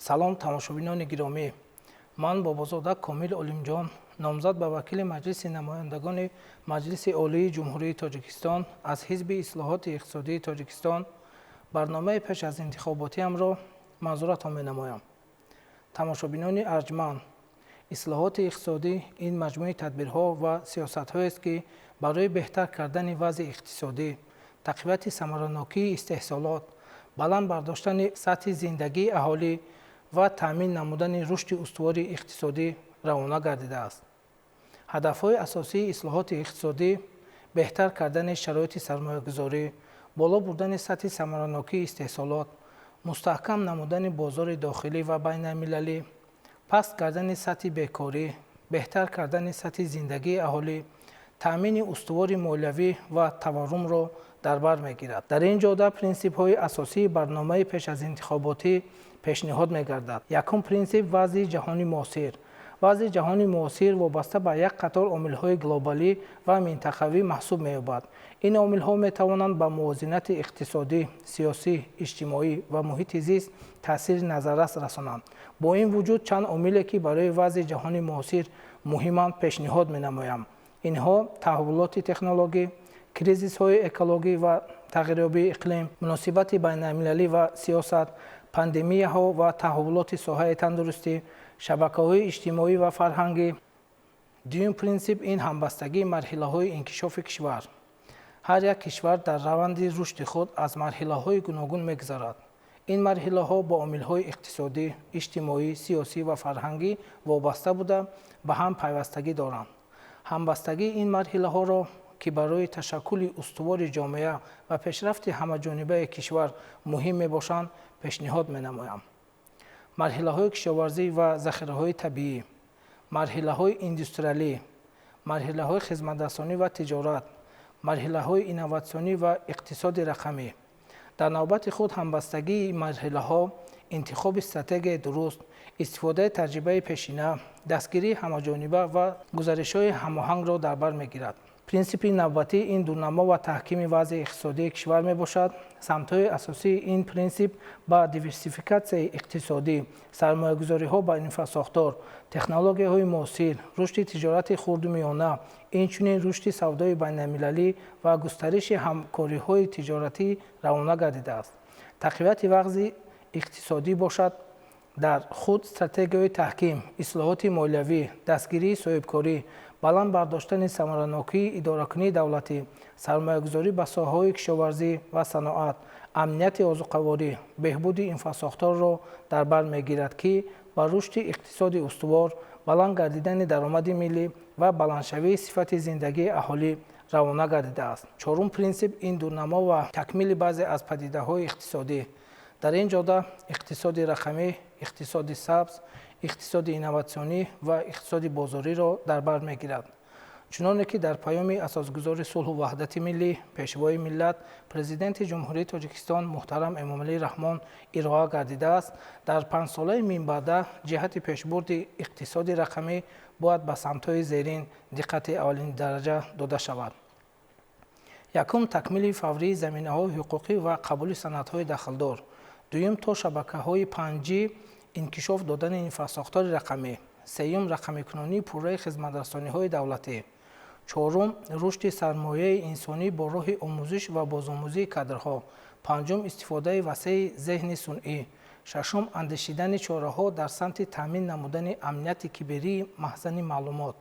Салом, тамошобинони гиромӣ. Ман Бобозода Комил Олимҷон, номзад ба вакили Маҷлиси намояндагони Маҷлиси Олии Ҷумҳурии Тоҷикистон аз Ҳизби ислоҳоти иқтисодии Тоҷикистон, барномаи пеш аз интихоботиамро манзуратон менамоям. Тамошобинони арҷманд, ислоҳоти иқтисодӣ ин маҷмӯи тадбирҳо ва сиёсатҳоест, ки барои беҳтар кардани вазъи иқтисодӣ, тақвияти самаранокии истеҳсолот, баланд бардоштани сатҳи зиндагии аҳолӣ ва таъмин намудани рушди устувори иқтисодӣ равона гардидааст. Ҳадафҳои асосии ислоҳоти иқтисодӣ беҳтар кардани шароити сармоягузорӣ, боло бурдани сатҳи самаранокии истеҳсолот, мустаҳкам намудани бозори дохилӣ ва байналмилалӣ, паст кардани сатҳи бекорӣ, беҳтар кардани сатҳи зиндагии аҳолӣ, таъмини устувори молиявӣ ва таваррумро дар бар мегирад. Дар ин ҷода принсипҳои асосии барномаи пеш аз интихоботӣ пешниҳод мегардад. Якум принсип: вазъи ҷаҳони муосир. Вазъи ҷаҳони муосир вобаста ба як қатор омилҳои глобалӣ ва минтақавӣ маҳсуб меёбад. Ин омилҳо метавонанд ба мувозинати иқтисодӣ, сиёсӣ, иҷтимоӣ ва муҳити зист таъсири назаррас расонанд. Бо ин вуҷуд, чанд омиле, ки барои вазъи ҷаҳони муосир муҳиманд, пешниҳод менамоям. Инҳо таҳаввулоти технологӣ, кризисҳои экологӣ ва тағйирёбии иқлим, муносибати байналмилалӣ ва сиёсат, пандемияҳо ва таҳаввулоти соҳаи тандурустӣ, шабакаҳои иҷтимоӣ ва фарҳангӣ. Дуюм принсип ин ҳамбастагии марҳилаҳои инкишофи кишвар. Ҳар як кишвар дар раванди рушди худ аз марҳилаҳои гуногун мегузарад. Ин марҳилаҳо бо омилҳои иқтисодӣ, иҷтимоӣ, сиёсӣ ва фарҳангӣ вобаста буда, ба ҳам пайвастагӣ доранд. Ҳамбастагии ин марҳилаҳоро, ки барои ташаккули устувори ҷомеа ва пешрафти ҳамаҷонибаи кишвар муҳим мебошанд, пешниҳод менамоям. Марҳилаҳои кишоварзӣ ва захираҳои табиӣ, марҳилаҳои индустриалӣ, марҳилаҳои хизматрасонӣ ва тиҷорат, марҳилаҳои инноватсионӣ ва иқтисоди рақамӣ. Дар навбати худ, ҳамбастагии марҳилаҳо интихоби стратегияи дуруст, истифодаи таҷрибаи пешина, дастгирии ҳамаҷониба ва гузаришҳои ҳамоҳангро дар бар мегирад. Принсипи навбатӣ ин дурнамо ва таҳкими вазъи иқтисодии кишвар мебошад. Самтҳои асосии ин принсип ба диверсификатсияи иқтисодӣ, сармоягузориҳо ба инфрасохтор, технологияҳои муосир, рушди тиҷорати хурду миёна, инчунин рушди савдои байналмилалӣ ва густариши ҳамкориҳои тиҷоратӣ равона гардидааст. Тақвияти вазъи иқтисодӣ бошад, дар худ стратегияҳои таҳким, ислоҳоти молиявӣ, дастгирии соҳибкорӣ, баланд бардоштани самаранокии идоракунии давлатӣ, сармоягузорӣ ба соҳаҳои кишоварзӣ ва саноат, амнияти озуқаворӣ, беҳбуди инфрасохторро дар бар мегирад, ки ба рушди иқтисоди устувор, баланд гардидани даромади миллӣ ва баландшавии сифати зиндагии аҳолӣ равона гардидааст. Чорум принсип ин дурнамо ва такмили баъзе аз падидаҳои иқтисодӣ. Дар ин ҷода иқтисоди рақамӣ, иқтисоди сабз, иқтисоди инноватсионӣ ва иқтисоди бозориро дар бар мегирад. Чуноне ки дар паёми асосгузори сулҳу ваҳдати миллӣ, Пешвои миллат, Президенти Ҷумҳурии Тоҷикистон муҳтарам Эмомалӣ Раҳмон ироа гардидааст, дар панҷсолаи минбаъда ҷиҳати пешбурди иқтисоди рақамӣ бояд ба самтҳои зерин диққати аввалиндараҷа дода шавад. Якум, такмили фаврии заминаҳои ҳуқуқӣ ва қабули санадҳои дахлдор. Дуюм, то шабакаҳои 5G инкишоф додани инфрасохтори рақамӣ. Сеюм, рақамикунонии пурраи хизматрасониҳои давлатӣ. Чорум, рушди сармояи инсонӣ бо роҳи омӯзиш ва бозомӯзии кадрҳо. Панҷум, истифодаи васеи зеҳни сунъӣ. Шашум, андешидани чораҳо дар самти таъмин намудани амнияти киберии маҳзани маълумот.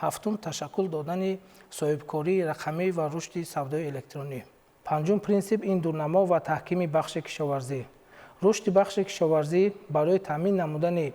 Ҳафтум, ташаккул додани соҳибкории рақамӣ ва рушди савдои электронӣ. Панҷум принсип ин дурнамо ва таҳкими бахши кишоварзӣ. Рушди бахши кишоварзӣ барои таъмин намудани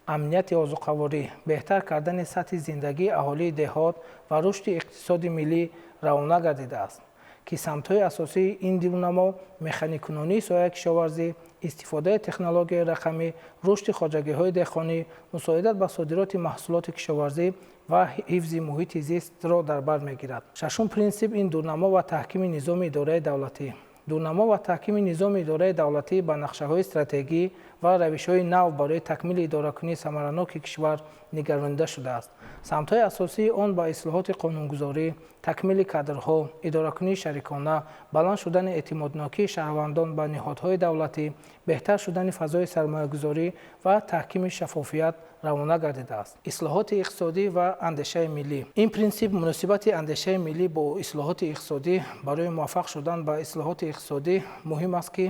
амнияти озуқаворӣ, беҳтар кардани сатҳи зиндагии аҳолии деҳот ва рушди иқтисоди миллӣ равона гардидааст, ки самтҳои асосии ин дурнамо механикунонии соҳаи кишоварзӣ, истифодаи технологияи рақамӣ, рушди хоҷагиҳои деҳқонӣ, мусоидат ба содироти маҳсулоти кишоварзӣ ва ҳифзи муҳити зистро дар бар мегирад. Шашум принсип ин дурнамо ва таҳкими низоми идораи давлатӣ. Дурнамо ва таҳкими низоми идораи давлатӣ ба нақшаҳои стратегӣ ва равишҳои нав барои такмили идоракунии самараноки кишвар нигаронида шудааст. Самтҳои асосии он ба ислоҳоти қонунгузорӣ, такмили кадрҳо, идоракунии шарикона, баланд шудани эътимоднокии шаҳрвандон ба ниҳодҳои давлатӣ, беҳтар шудани фазои сармоягузорӣ ва таҳкими шаффофият равона гардидааст. Ислоҳоти иқтисодӣ ва андешаи миллӣ. Ин принсип муносибати андешаи миллӣ бо ислоҳоти иқтисодӣ. Барои муваффақ шудан ба ислоҳоти иқтисодӣ муҳим аст, ки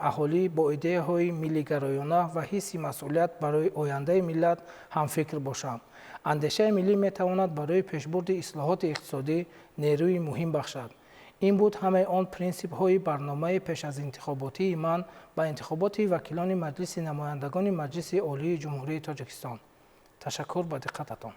аҳолӣ бо идеяҳои миллигароёна ва ҳисси масъулият барои ояндаи миллат ҳамфикр бошанд. Андешаи миллӣ метавонад барои пешбурди ислоҳоти иқтисодӣ нерӯи муҳим бахшад. Ин буд ҳамаи он принсипҳои барномаи пеш аз интихоботии ман ба интихоботи вакилони Маҷлиси намояндагони Маҷлиси Олии Ҷумҳурии Тоҷикистон. Ташаккур ба диққататон.